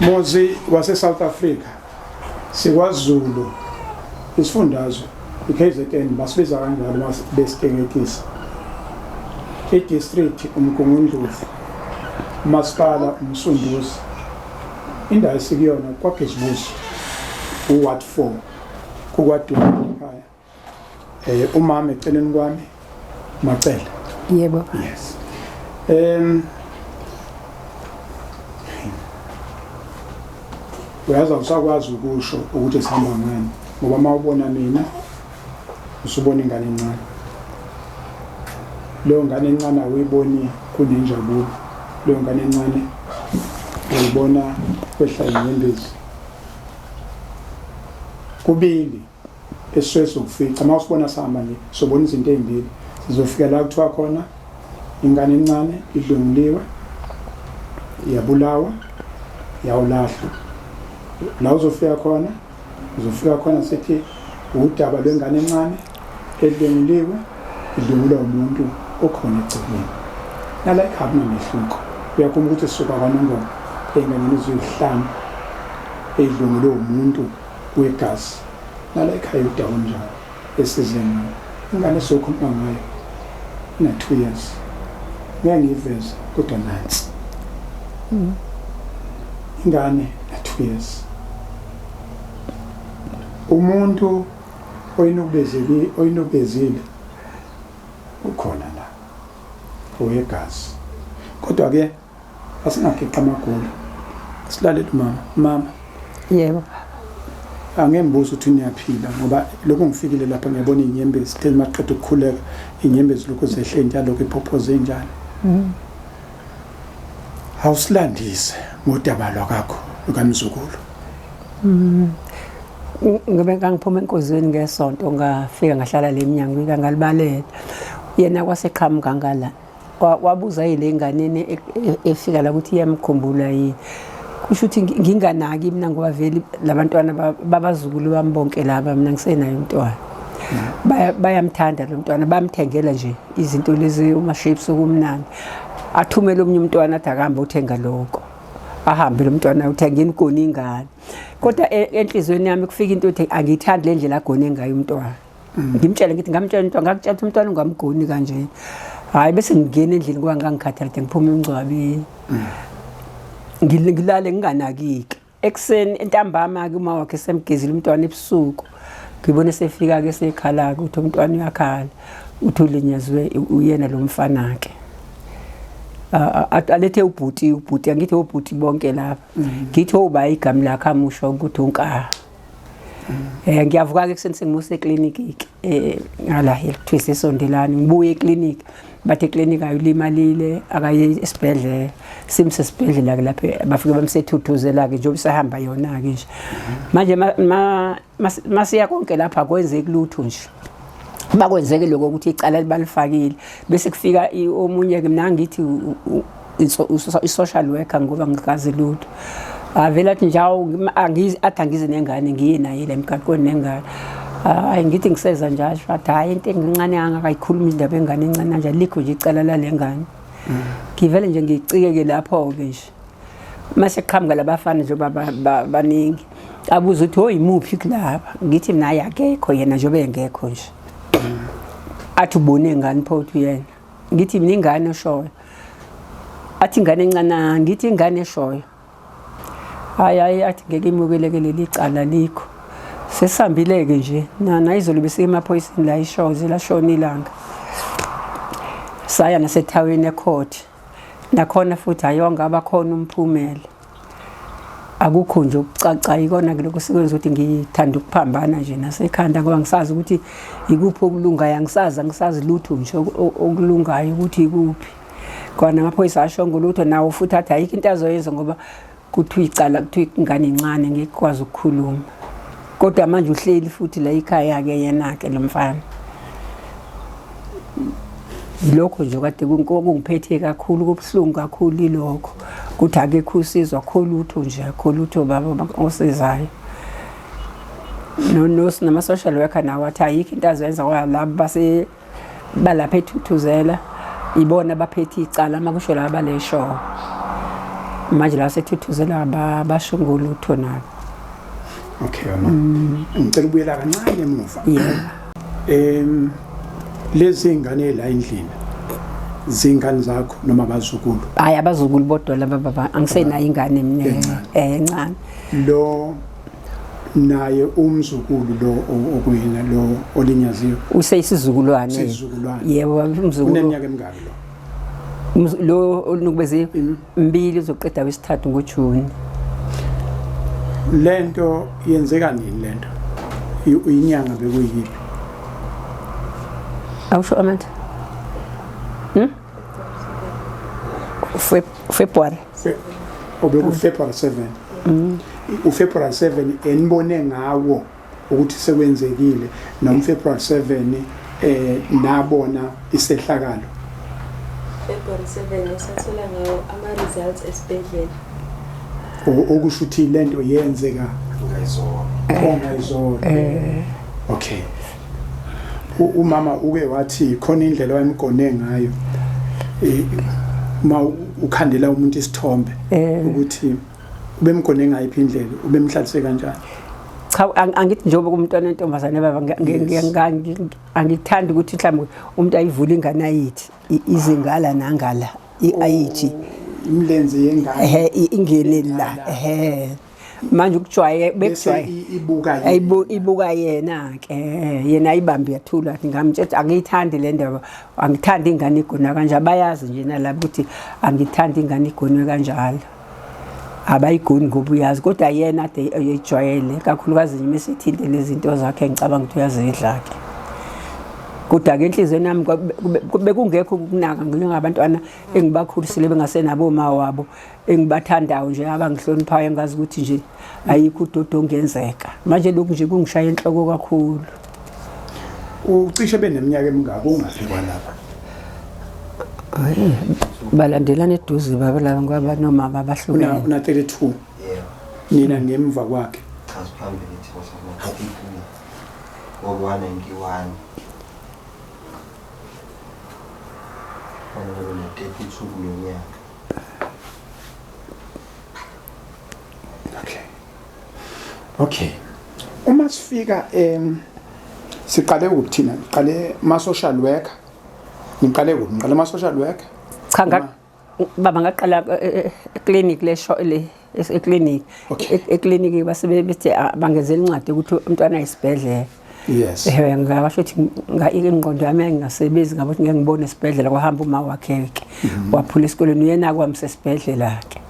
Muzi wase South Africa sikwaZulu isifundazwe iKZN basibiza kanjalo besiteketisa idistrict uMgungundlovu umasipala uMsunduzi indawo esikuyona kwaGezibuzi uward 4 kukwaduma ekhaya. Umama eceleni kwami Macele. Yebo. Yes. Uyazi awusakwazi ukusho ukuthi sihamba ngani ngoba uma ubona mina usubona ingane encane. Leyo ngane encane awuyiboni kunenjabulo. Leyo ngane encane uyibona kwehla inyembezi. Kubili esisuke sizokufica uma usibona sihamba nje sobona izinto ey'mbili sizofika la kuthiwa khona ingane encane idlwenguliwe yabulawa yawulahlwa la uzofika khona uzofika khona sithi udaba lwengane encane edlwenguliwe idlwengulwa umuntu okhona egcekeni nala ekhaya kunamehluko uyakhumbula ukuthi sisuka kwanongoma ey'nganeni eziyihlanu ey'dlwengulwe umuntu wegazi nala ekhaya udaba onjalo esize ngayo ingane esizokhuluma ngayo ina-2 years ngeke ngiyiveze kodwa nansi ingane na-2 years umuntu oyinukubezile oyinukubezile ukhona la owegazi kodwa ke asingageqi amagula silalele umama mama. Yebo. Angeke ukuthi niyaphila ngoba lokhu ngifikile lapha ngiyabona izinyembezi the maqeda ukukhuleka izinyembezi lokhu zehle njalo lokhu iphophoze njalo. Awusilandise ngodaba lwakakho lukamzukulu. Ngoba ngangiphuma enkozweni ngesonto ngafika ngahlala le minyango ngalibalela. Yena kwaseqhamuka ngala. Wabuza yile nganeni efika la ukuthi iyamkhumbula yini. Kusho ukuthi nginganaki mina ngoba vele labantwana babazukulu bami bonke laba mina ngisenayo umntwana. Bayamthanda lo mntwana bamthengela nje izinto lezi uma shapes okumnandi. Athumele omunye umntwana athi akahambe uthenga lokho. Ahambe lo mntwana uthenga ingoni ingane. Kodwa enhliziyweni yami kufika into ethi angiyithandi le ndlela agone ngayo umntwana. Ngimtshele ngithi ngamtshela umntwana ngakutshela ukuthi umntwana ungamgoni kanje. Hayi bese ngingena endlini kuba ngangikhathalade ngiphuma emngcwabeni. Ngilale nginganakiki. Ekuseni entambama ke uma wakhe semgezile umntwana ebusuku. Ngibone sefika ke sekhala ke ukuthi umntwana uyakhala. Uthi ulinyazwe uyena lo mfana ke. Alethe ubhuti ubhuti angithi obhuti bonke lapha. Ngithi oba igama lakhe amusho ukuthi unka. Ngiyavuka ke ekuseni sengimuse eclinic ke ngala kuthiwa sesondelani ngibuye eclinic bathi eclinic ayulimalile akaye esibhedlela simse esibhedlela ke lapho bafike bamsethuthuzela ke njengoba isahamba yona ke nje manje masiya konke lapha akwenzeki lutho nje bakwenzeke lokho ukuthi icala libalifakile bese kufika omunye ke mina ngithi i-social worker ngoba ngikazi lutho avele athi nje angizi athi angizi nengane ngiye naye la emgaqweni nengane hayi ngithi ngiseza nje asho athi hhayi into engincane angakayikhuluma indaba engane encane kanje alikho nje icala lale ngane ngivele nje ngicikeke lapho-ke nje mase kuqhamuka labafana njengoba baningi abuza ukuthi oyimuphi kulaba ngithi mina hayi akekho yena njengoba engekho nje athi ubone ngani pho uthi uyena ngithi mina ingane eshoyo athi ingane encane ngithi ingane eshoyo hayi hayi athi ngeke imukeleke leli cala likho sesihambile-ke nje nayizolo besiye emaphoyiseni la ishoze lashona ilanga saya nasethawini ecourt nakhona futhi ayonke abakhona umphumela akukho nje okucacayo ikona ke lokho sikwenza ukuthi ngithanda ukuphambana nje nasekhanda ngoba ngisazi ukuthi ikuphi okulungayo angisazi angisazi lutho nje okulungayo ukuthi ikuphi kona amaphoyisa ashongo lutho nawo futhi athi ayikho into azoyenza ngoba kuthiwa icala kuthiwa ingane incane ngeke ikwazi ukukhuluma kodwa manje uhleli futhi la ekhaya-ke yena-ke lo mfana yilokho nje kade kungiphethe kakhulu kubuhlungu kakhulu ilokho ukuthi akekho usizo akho lutho nje akho lutho baba osizayo nama-social worker nawo athi ayikho into azoyenza ngoba labo base balapha ethuthuzela ibona baphethe icala uma kusho laba baleshow. Manje la sethuthuzela basho ngolutho nabo. Okay mama. Ngicela ubuyela kancane emuva. Yebo. Lezi ingane la endlini zingane zakho noma abazukulu? Hayi, abazukulu bodwa laba baba, angisenayo ingane mina encane. Lo naye umzukulu lo okuyena lo olinyaziwe? Useyisizukulwane. Isizukulwane. Yebo, umzukulu. Uneminyaka emingaki lo? Lo olunukubezi mbili, uzoqeda wesithathu ngoJuni. Lento yenzeka nini lento? Inyanga bekuyiphi? Awusho Amanda. February. Obeku February 7. UFebruary 7 enibone ngawo ukuthi sekwenzekile, noma February 7 nabona isehlakalo? February 7 esathola ngawo ama-results esibhedlela. Okusho ukuthi lento yenzeka ngayizolo. Ongayizolo. Okay. Umama uke wathi khona indlela wayemgone ngayo, uma ukhandela umuntu isithombe ukuthi ubemgone ngayiphi indlela, ubemhlalise kanjani? Cha, angithi njengoba kumntwana wentombazane baba, angithandi ukuthi mhlawumbe umuntu ayivule ingane ayithi izingala nangala ayithi imilenze yengane ehe, ingene la, ehe, manje ukujwaye bese bekujwaye ibuka yena. Ibuka yena ke, yena ayibambe yathula. Athi ngamtshela angiyithandi le ndaba, angithandi ingane igona kanje. Abayazi nje nalabo ukuthi angithandi ingane igonwe kanjalo, abayigoni ngoba uyazi, kodwa yena ade eyijwayele kakhulukazi nje mesethinte lezi zinto zakhe, ngicabanga ukuthi uyazidla ke. Kodwa-ke enhliziyweni yami bekungekho ukunaka njengabantwana engibakhulisile bengasenabo oma wabo, engibathandayo nje, abangihloniphayo, engazi ukuthi nje ayikho udodo ongenzeka. Manje lokhu nje kungishaya enhloko kakhulu. Ucishe beneminyaka emingaki ungafikwa lapha? Balandelana eduze baba laba ngoba nomama abahlukene. Una 32? Yebo. Nina ngemva kwakhe? Cha, siphambili thina, sina 33 ngoba 91 fanele bene 32 kulo nyaka. Okay, uma sifika siqale kuphi thina? Siqale ma social worker, niqale kuphi? Niqale ma social worker? Cha, baba, ngaqala eclinic le sho le eclinic. Eclinic base bethi bangenzela incwadi ukuthi umntwana ayisibhedlela. Ngabasho ukuthi ingqondo yami ayingasebenzi, ngabe ukuthi ngeke ngibone esibhedlela. Kwahamba uma wakhe ke, waphula esikoleni, uyena kwamsa esibhedlela ke.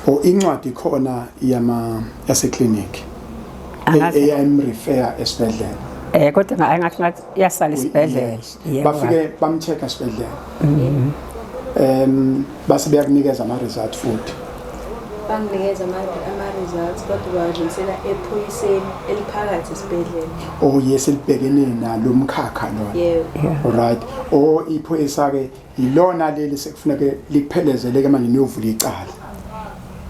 O, incwadi khona yama yase clinic Angazi. Eyayimrefer esibhedlela? Kodwa ngathi yasala isibhedlela. Yebo. Bafike bamcheck esibhedlela, base beyakunikeza ama result futhi? Banginikeza ama-results kodwa bawadlulisela ephoyiseni eliphakathi esibhedlela. Oh yes, elibhekene nalo mkhakha lona. Yebo. Alright, o iphoyisa ke ilona leli sekufuneke likuphelezele ke manje niyovula icala?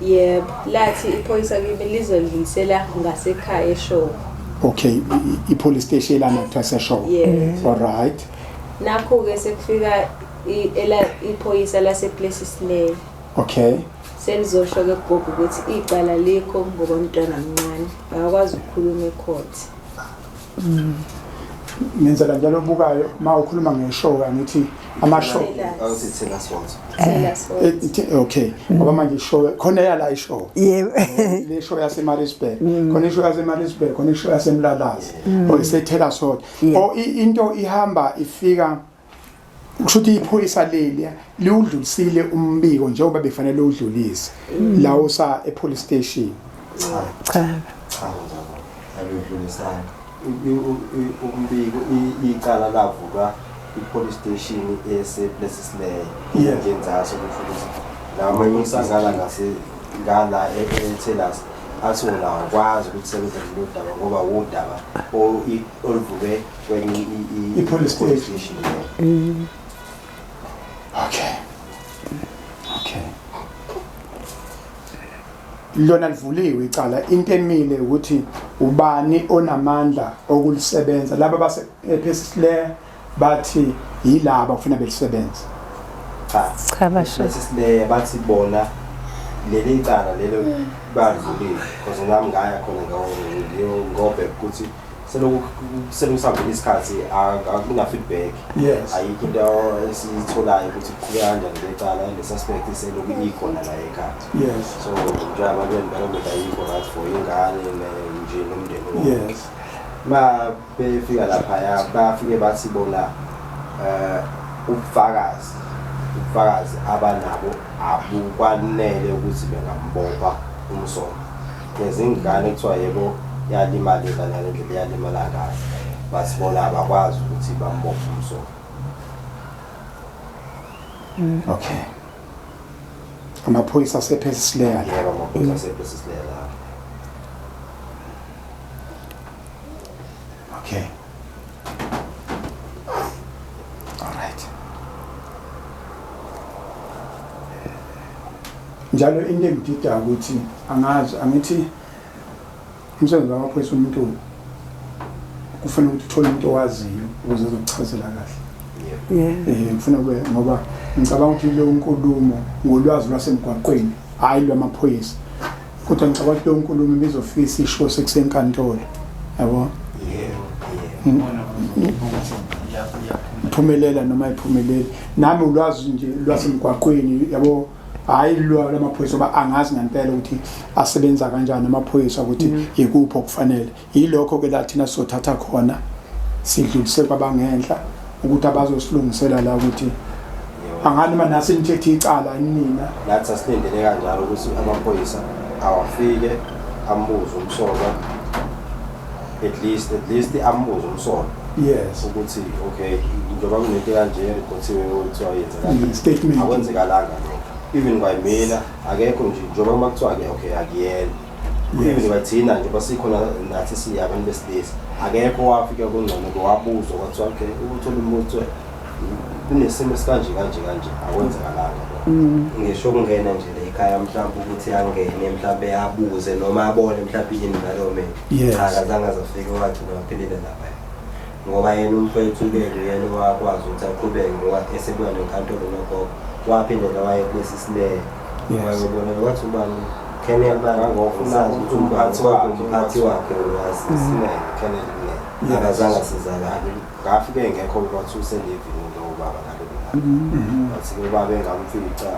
Yebo, lathi iphoyisa kimi lizodlulisela ngasekhaya eShowe. Okay, i-police station lana kuthiwa seshow? Yebo. Alright. Nakho-ke sekufika iphoyisa lasePlessislaer. Selizosho-ke kugogo ukuthi icala likho ngoba umntwana mncane, akakwazi ukukhuluma ecourt. Ngenzela njalo obukayo, uma ukhuluma ngeshow, angithi ama-show Awuthi Taylor's Fault. Taylor's Fault. Okay, ngoba manje ishow khona yala ishow Yebo. Le show yaseMaritzburg khona, ishow yaseMaritzburg khona, ishow yaseMlalazi or iseTaylor's Hall. O into ihamba ifika, kusho ukuthi iphoyisa leli liwudlulisile umbiko njengoba befanele udlulise la usa e-police station? Cha. Cha. Cha njalo. Aludlulisanga. Umbiko, icala lavulwa i-police station esePlessislaer. Ngenzasi kusho ukuthi namaphoyisa ngala ngase ngala e-Taylors athi wona awakwazi ukuthi sebenze lolu daba ngoba wudaba oluvuke kwenye I-police station. Station. Okay, lona livuliwe icala, into emile ukuthi ubani onamandla okulisebenza. Laba base ePlessislaer bathi yilaba kufuna belisebenze? Cha. Cha, basho. Plessislaer bathi bona Leli cala lelo badlulile because nami ngaya khona ngobheka ukuthi seloku selusambile isikhathi, akuna feedback. Ayikho into esiyitholayo ukuthi kuqhubeka kanjani lecala, le suspect iseloku ikhona la ekhaya. So njengoba le-environment ayikho right for ingane nje nomndeni wonke. Ma befika laphaya, bafike bathi bona ubufakazi abanabo abukwanele ukuthi bengambopha umsolwa ngezingane kuthiwa yebo yalimala ingane ngale ndlela yalimala ngayo, bathi bona abakwazi ukuthi bambophe umsolwa. Okay, amaphoyisa asePlessislaer la. Yebo, amaphoyisa asePlessislaer la. Okay, all right. Njalo into engidida ukuthi angazi, angithi umsebenzi wamaphoyisa, umuntu kufanele ukuthi uthole umuntu owaziyo ukuze ezokuchazela kahle. Ngifuna kube ngoba ngicabanga ukuthi leyo nkulumo ngolwazi lwasemgwaqweni, hhayi lwamaphoyisa, kodwa ngicabanga ukuthi leyo nkulumo ibizofika isisho sekusenkantolo, yabo. Iphumelela noma iphumeleli, nami ulwazi nje lwasemgwaqweni, yabo, hhayi lwamaphoyisa, ngoba angazi ngempela ukuthi asebenza kanjani amaphoyisa, ukuthi ikuphi okufanele. Yilokho-ke la thina sizothatha khona sidlulise kwabangenhla ukuthi abazosilungisela la, ukuthi angani uma nasi nithethe icala nina. Nathi asilindele kanjalo ukuthi amaphoyisa awafike ambuze umsolwa, at least ambuze umsolwa ukuthi okay, njengoba kunento kanje erekhothiwe kuthiwa yenzeka, Statement. Akwenzekalanga lokho. Even kwayimina akekho nje, njengoba uma kuthiwa-ke okay akuyena, even kwathina nje basikhona nathi siyabantu besilisa, akekho wafika kungcono wabuzwa kwathiwa okay, ukuthola umbuzo kunesimo esikanje kanje kanje, akwenzekalanga lokho. Ngisho ukungena nje la ekhaya, mhlawumbe ukuthi angene, mhlawumbe abuze noma abone mhlawumbe i-environment. Cha, akazange azafike, wagcina waphelele lapha, ngoba yena umfowethu-ke nguyena owakwazi ukuthi aqhubeke, ngoba esebuya nenkantolo nogogo waphindela waye kulesi sileyo. Wayobona wathi ubani, Kenel. Ngangofuna ukuthi umphathi wakhe. Umphathi wakhe uyazi. Sinene, Kenneth Kunene. Akazange asizakale. Ngafike engekho, kwathi uselivini lo baba ngalelo langa. Wathi-ke ubaba engamfica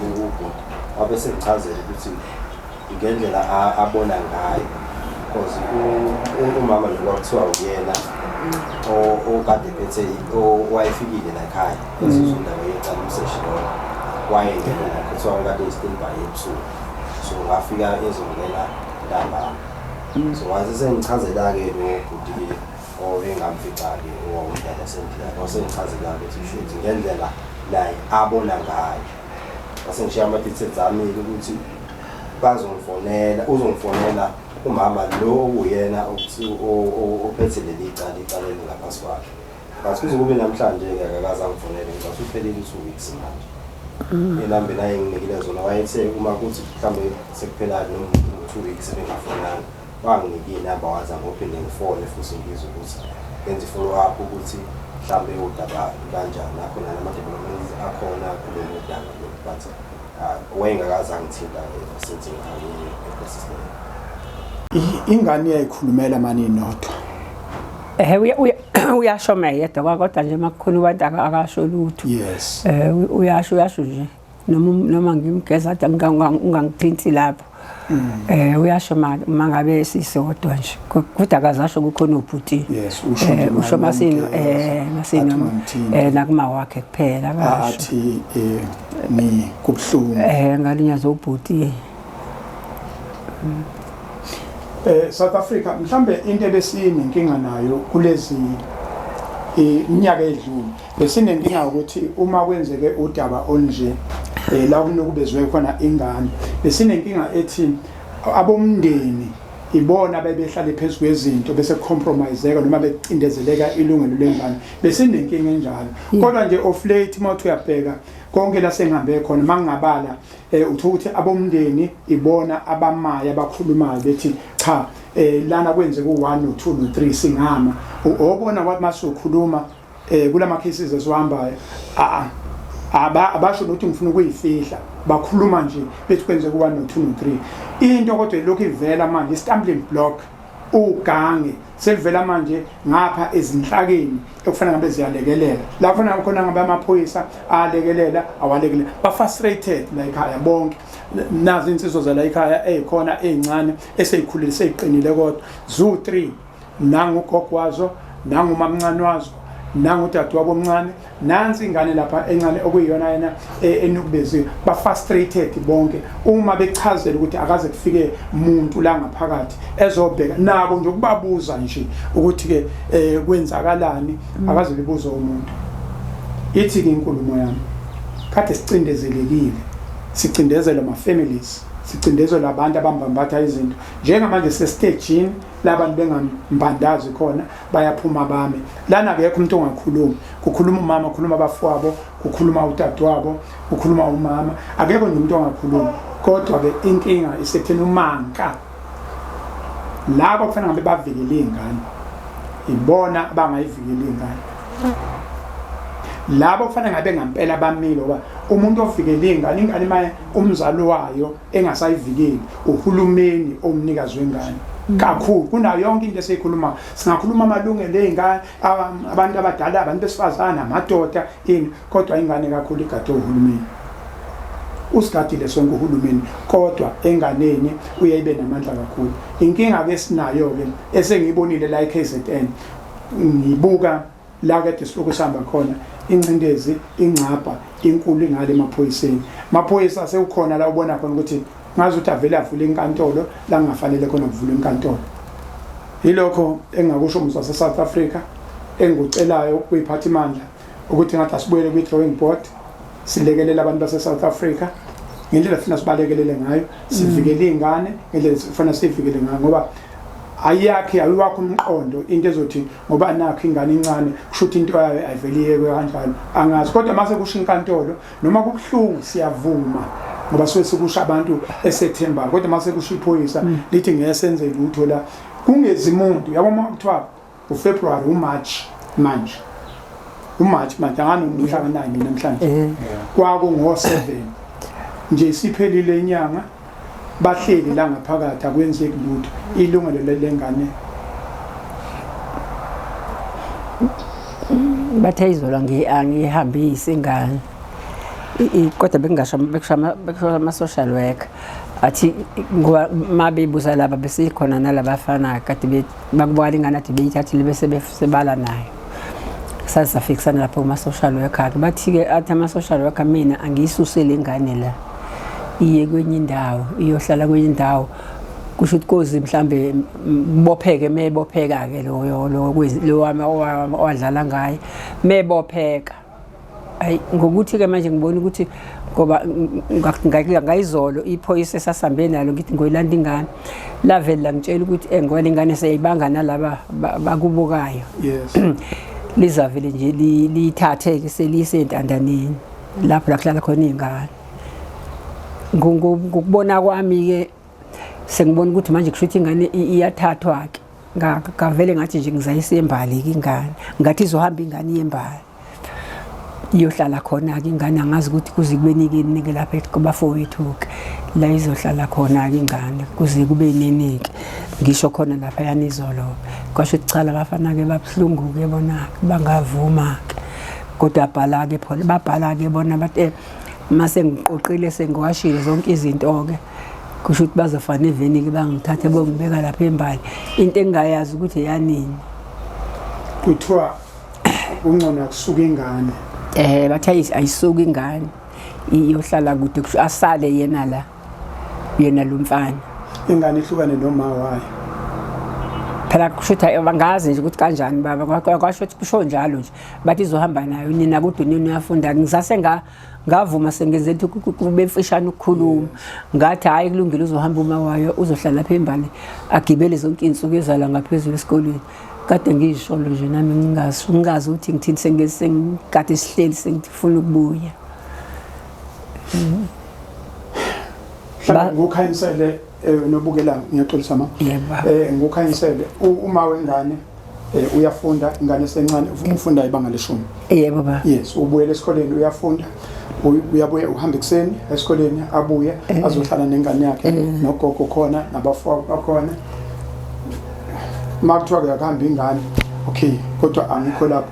ubhuti, wabe sengichazela ukuthi ngendlela abona ngayo, because umama lo kwakuthiwa uyena okade ephethe, owayefikile la ekhaya ezizwe indaba yecala, umseshi lona wayengena la, kuthiwa kade e-standby ebusuku, so ngafika ezongena ntambama. So waze sengichazela-ke lo bhuti-ke owengamfica-ke owawumdala sendlini, wasengichazela-ke ukuthi kusho ukuthi ngendlela naye abona ngayo, wasengishiya ama-details ami-ke ukuthi bazongifonela, uzongifonela umama lo okuyena ophethe leli cala, icala elingaphansi kwakhe. But kuze kube namhlanje-ke akakaze angifonele. Ngicathi uphelile u-2 weeks manje. Inamba naye enginikile zona, wayethe uma kuthi mhlawumbe sekuphela noma 2 weeks bengafonanga, wanginika iy'namba, wathi angophinde ngifone futhi ngizwe ukuthi ngenze i-follow up ukuthi mhlawumbe udaba kanjani, akhona nama-developments akhona kulolu daba lolu, but wayengakaze angithinta-ke since ngihamile e-process leyo. Ingane iyayikhulumela mani inodwa? Ehe, uyasho uma yedwa, kodwa nje makukhona abantu akasho lutho. Uyasho nje noma ngimgeza athi ungangithinti lapho. Uyasho ma ngabe sisodwa nje, kodwa akazasho kukhona ubhuti. Yes, usho nje usho masino mamgeza, masino athi ungangithinti. Nakuma wakhe kuphela akasho. Athi ni kubuhlungu. Ngalinyazwa ubhuti. South Africa, mhlambe into ebesinenkinga nayo kulezi iminyaka edlule, besinenkinga ukuthi uma kwenzeke udaba olunje la kunokubezwe khona ingane, besinenkinga ethi abomndeni ibona bebehlale phezu kwezinto bese compromiseka noma becindezeleka ilungelo lengane. Besinenkinga enjalo, kodwa nje of late uma uthi uyabheka konke la sengihambe khona, mangingabala uthola ukuthi abomndeni ibona abamaya abakhulumayo bethi cha, lana kwenzeka u1 no2 no3, singama obona kwathi masukhuluma kulama cases esihambayo a Abasho nokuthi ngifuna ukuyifihla, bakhuluma nje bethi kwenzeka u-1 no-2 no-3. Into kodwa ilokhu ivela manje i-stumbling block ugange selivela manje ngapha ezinhlakeni ekufanele ngabe ziyalekelela la kufanele khona ngabe amaphoyisa alekelela awalekelela, ba-frustrated la ekhaya bonke. Nazi insizwa zala ekhaya ey'khona ey'ncane eseyikhulile seyiqinile, kodwa zu-3, nangu ugogo wazo, nangu umamncane wazo, nangu udadewabo omncane, nansi ingane lapha encane okuyiyona yena enukubeziwe. Ba-frustrated bonke uma bechazela ukuthi akaze kufike muntu la ngaphakathi ezobheka nabo nje ukubabuza nje ukuthi-ke um kwenzakalani, akaze bebuze umuntu. Ithi-ke inkulumo yami, kade sicindezelekile, sicindezelwa ama-families, sicindezelwa abantu abambambatha izinto. Njengamanje sesitejini labantu bengambandazi khona, bayaphuma bame lana, akekho umuntu ongakhuluma. Kukhuluma umama, kukhuluma abafowabo, kukhuluma udadewabo, kukhuluma umama, akekho nje umuntu ongakhuluma. Kodwa-ke inkinga isekutheni umanka labo kufanele ngabe bavikele iy'ngane, ibona abangayivikeli iy'ngane. Labo kufanele ngabe ngampela bamile, ngoba umuntu ovikele iy'ngane, ingane uma umzali wayo engasayivikeli, uhulumeni omnikazi wengane kakhulu kunayo yonke into esiyikhuluma. Singakhuluma amalungelo ey'ngane, abantu abadala, abantu besifazane, amadoda, ini, kodwa ingane kakhulu igade uhulumeni. Usigadile sonke uhulumeni, kodwa enganeni uye ibe namandla kakhulu. Inkinga-ke esinayo-ke esengiyibonile la e-KZN, ngibuka la kade silokhu sihamba khona, ingcindezi ingcabha inkulu ingale emaphoyiseni. Maphoyisa sewukhona la ubona khona ukuthi ngazi ukuthi avele avule inkantolo la kungafanele khona kuvulwe inkantolo. Yilokho engingakusho muzi wase-South Africa, engikucelayo kuyiphathimandla ukuthi ngathi asibuyele kwi-drawing board, silekelele abantu base-South Africa ngendlela funa sibalekelele ngayo, sivikele iy'ngane ngendlela sifuna siyivikele ngayo, ngoba ayakhe ayiwakho umqondo into ezothi ngoba nakho ingane incane kusho ukuthi into yayo ayivele iyekwe kanjalo. Angazi, kodwa mase kusho inkantolo, noma kubuhlungu siyavuma ngoba suke sikusho abantu esethembayo, kodwa mase kusho iphoyisa lithi ngeke senze lutho la kungezi muntu, yabo. Uma kuthiwa uFebruary, uMarch manje, uMarch manje angani umhla ka-9 namhlanje, kwako ngo-7 nje isiphelile inyanga, bahleli la ngaphakathi akwenzeki lutho. Ilungelo lengane. Bathe izolo angihambisi ingane, kodwa bekungasho, bekusho ama-social worker athi ngoba ma bebuza laba besikhona nalabafana kade bakubala ingane ade beyithathile bese sebala nayo, saze safikisana lapho kuma-social worker-ke. Bathi-ke, athi ama-social worker mina angiyisuse le ngane la, iye kwenye indawo, iyohlala kwenye indawo. Kusho ukuthi kozi mhlambe kubopheke, mebopheka-ke loyo lo wami owadlala ngaye mebopheka. Ayi, ngokuthi-ke manje ngibona ukuthi ngoba ngayizolo iphoyisa esasambe nalo, ngithi ngoyilanda ingane, lavele langitshela ukuthi ngoba le ngane seyayibanga nalaba bakubukayo, lizavele nje liyithathe-ke seliyise entandaneni lapho la kuhlala khona iy'ngane. Ngokubona kwami-ke sengibona ukuthi manje kusho ukuthi ingane iyathathwa-ke. Ngavele ngathi nje ngizayisa embali-ke ingane, ngathi izohamba ingane iyembali, iyohlala khona-ke ingane. Angazi ukuthi kuze kube nini-ke lapha kubafowethu-ke la izohlala khona-ke ingane kuze kube nini-ke. Ngisho khona laphayana izolo, kwasho ukuthi cha, labafana-ke babuhlungu-ke bona-ke, bangavuma-ke, kodwa bhala-ke phona, babhala-ke bona bathi mase ngiqoqile sengiwashile zonke izinto-ke, kusho ukuthi bazofana eveni-ke bangithathe bongibeka lapha embali, into engingayazi ukuthi eyanini. Kuthiwa kungcono akusuka ingane. Bathi ayisuki ingane, iyohlala kude, kusho asale yena la, yena lo mfana. Ingane ihlukane noma wayo. Phela kusho ukuthi angazi nje ukuthi kanjani baba, kwasho ukuthi kusho njalo nje, bathi izohamba nayo nina kodwa unina uyafunda. Ngisase ngavuma sengenze ukuthi kube mfishane ukukhuluma, ngathi hhayi kulungile, uzohamba uma wayo, uzohlala lapha embali, agibele zonke iy'nsuku ezala ngaphezulu esikolweni. Kade ngiyisholo nje nami ngingazi ukuthi ngithini, sengikade sihleli sengifuna ukubuya. Ngukhanyisele, nobukela, ngiyaxolisa ma. Yebo. Ngukhanyisele uma wengane. Uyafunda ingane esencane, ufunda ibanga leshumi. Yebo baba. Yes, ubuyela esikoleni uyafunda. Uyabuya uhamba ekuseni esikoleni abuye azohlala nengane yakhe nogogo khona nabafowabo bakhona. Makuthiwa ke akuhamba ingane, okay, kodwa angikho lapho.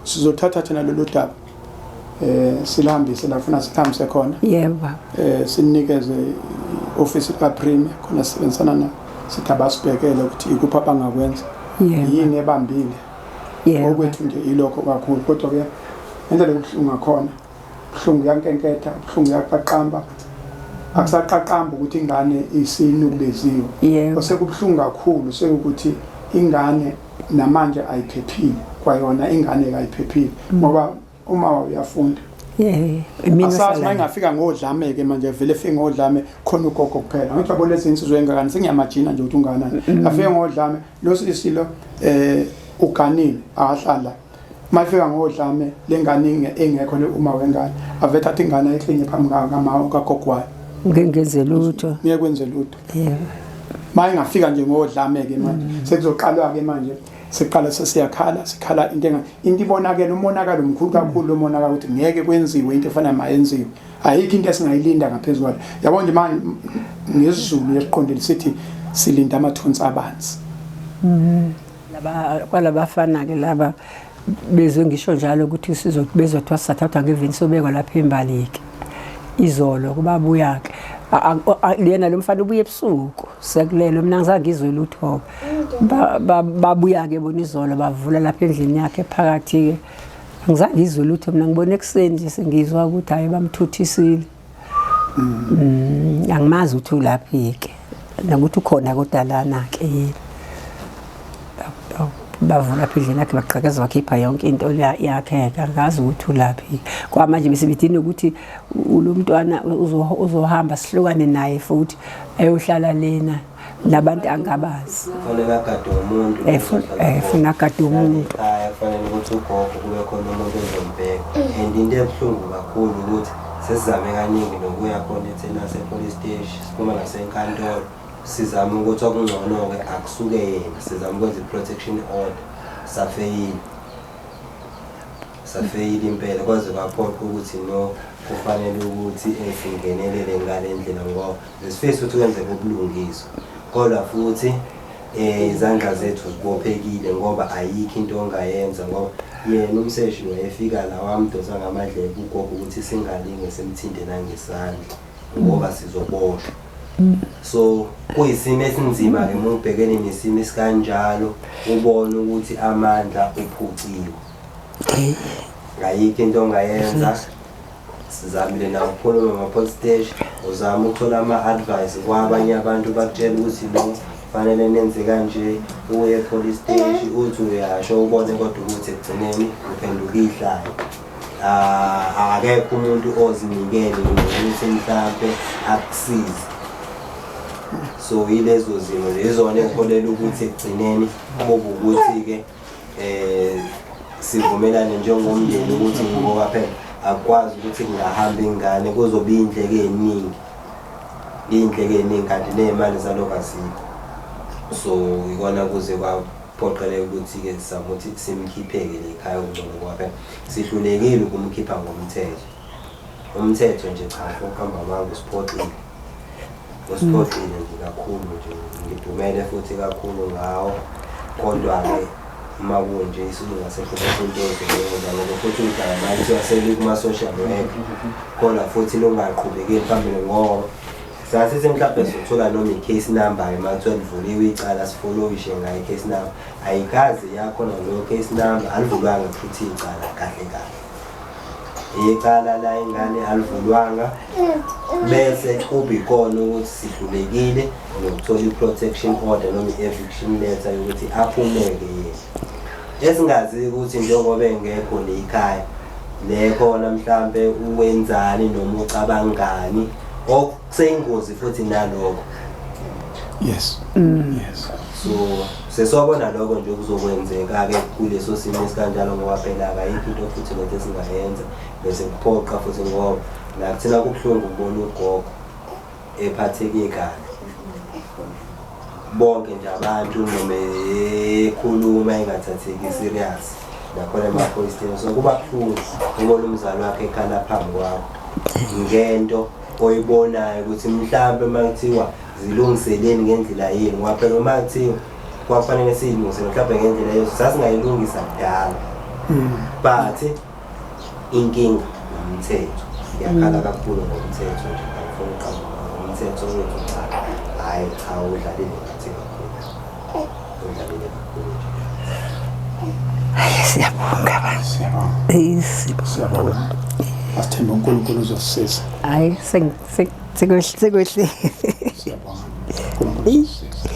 Sizothatha thina lolu daba silihambise la funa silihambise khona. Yebo baba. Sinikeze office ka Premier khona sisebenzisana na sithi abasibhekele ukuthi ikuphi abangakwenza. Yini ebambile. Okwethu nje ilokho kakhulu, kodwa ke indlela yokuhlunga khona ubuhlungu uyankenketha, ubuhlungu uyaqaqamba. Akusaqaqamba ukuthi ingane isinukubeziwe. Osekubuhlungu kakhulu sekuthi ingane namanje ayiphephile, kwayona ingane ayiphephile ngoba uma uyafunda. Mina asazi mayingafika ngodlame ke manje vele efike ngodlame khona ugogo kuphela. Ngithi yabo lezi insizwe engakani sengiyamajina nje ukuthi unganani. Afike ngodlame lo sisilo uganile akahlala. Mayifika ngodlame lengane engekho le uma wengane avetha athi ingane ayiklinye phambi kama kagogo wayo. Ngeke ngenze lutho. Ngeke kwenze lutho. Yebo. Mayingafika nje ngodlame ke manje sekuzoqalwa ke manje siqala sesiyakhala sikhala into enga into ibonakele umonakalo omkhulu kakhulu umonakalo ukuthi ngeke kwenziwe into efana mayenziwe. Ayikho into esingayilinda ngaphezulu kwayo. Yabo nje manje ngesiZulu esiqondile sithi silinda amathunzi abanzi. Laba kwalabafana ke laba bezwe ngisho njalo ukuthi sizobezothiwa sisathathwa ngeveni sobekwa lapha embaliki izolo kubabuya ke lena lo mfana ubuye ebusuku sekulelo mina ngizange ngizwe lutho. Babuya ke bona izolo bavula lapha endlini yakhe phakathi ke ngizange ngizwe lutho mina ngibona ekuseni nje sengizwa ukuthi hayi bamthuthisile. Angimazi ukuthi ulaphi ke nokuthi ukhona kodwa lana ke yini. Bavula lapha endlini yakhe baqhakeza bakhipha yonke into yakhe angazi ukuthi ulaphi. Kwamanje bese bedina ukuthi lo mntwana uzohamba sihlukane naye futhi ayohlala lena nabantu angabazi. Kufanele agade umuntu. Funa agade umuntu. Kufanele ukuthi ugogo kube khona umuntu ozombheka. And into ebuhlungu kakhulu ukuthi sesizame kaningi nokuya khona ethena police station, siphuma nasenkantolo. Sizama ukuthi okungcono-ke akusuke yena, sizama ukwenza i-protection order. Safeyila. Safeyila impela kwaze kwaphoqa ukuthi no kufanele ukuthi singenelele ngale ndlela ngoba besifisa ukuthi kwenzeke ubulungiswa. Kodwa futhi izandla zethu zibophekile ngoba ayikho into ongayenza ngoba yena umseshi wayefika la wamdosa ngamadlebe ugogo ukuthi singalinge simthinte nangesandla ngoba sizoboshwa. So kuyisimo esinzima ke uma ubhekene nesimo esikanjalo ubone ukuthi amandla uphuciwe. Ayikho into ongayenza. Sizamile na ukukhuluma ngama-police station, uzama ukuthola ama-advice kwabanye abantu bakutshela ukuthi no fanele nenze kanje, uye e-police station uthi uyasho ubone kodwa ukuthi ekugcineni uphenduka ihlaya. Akekho umuntu ozinikele nokuthi mhlampe akusize. So yilezo zimo lezona eziholela ukuthi ekugcineni kube ukuthi-ke sivumelane njengomndeni ukuthi ngoba phela akukwazi ukuthi kungahamba ingane kuzoba iy'ndleko ey'ningi. Iy'ndleko ey'ningi kanti ney'mali zalokho azikho. So ikona kuze kwaphoqeleka ukuthi-ke sizame ukuthi simkhipheke le khaya okungcono ngoba phela sihlulekile ukumkhipha ngomthetho. Umthetho nje cha ukuhamba amanga usiphoxile. Usiphoxile nje kakhulu nje ngidumele futhi kakhulu ngawo. Kodwa-ke uma kunje isilunga sehluleka into ozoyenza ngoba futhi udaba manje kuthiwa selikuma-social worker kodwa futhi lungaqhubekeli phambili ngoba sasithi mhlawumbe sizothola noma i-case number-ke uma kuthiwa livuliwe icala sifollowishe ngayo i-case number. Ayikaze yakhona leyo case number, alivulwanga futhi icala kahle kahle. Icala la ingane alivulwanga bese kube ikona ukuthi sihlulekile nokuthola i-protection order noma i-eviction letter yokuthi aphumeke yena. Esingazi ukuthi njengoba engekho le ekhaya le khona mhlampe uwenzani noma ucabangani okuseyingozi futhi nalokho. Yes. Yes. So seswabona lokho nje kuzokwenzeka-ke kuleso simo esikanjalo ngoba phela akayikho into futhi lento esingayenza bese kuphoqa futhi ngoba nakuthina kubuhlungu ukubona ugogo ephatheke kabi. bonke nje abantu noma ekhuluma engathatheki serious nakhona emaphoyiseni. So kuba buhlungu ubona umzali wakhe ekhala phambi kwakho ngento oyibonayo ukuthi mhlampe uma kuthiwa zilungiseleni ngendlela yenu, ngoba phela uma kuthiwa kwakufanele siyilungise mhlawumbe ngendlela yethu sasingayilungisa kudala, but inkinga umthetho. Ngiyakhala kakhulu ngomthetho nje, angifuni ukuqamba umthetho wethu. Cha, hhayi cha, udlalile ngathi kakhulu, udlalile kakhulu nje. Hayi, siyabonga baba. Siyabonga. Eh, siyabonga. Siyabonga. Asithembe uNkulunkulu uzosisiza. Hayi, sekwehle. Siyabonga. uNkulunkulu uzosisiza.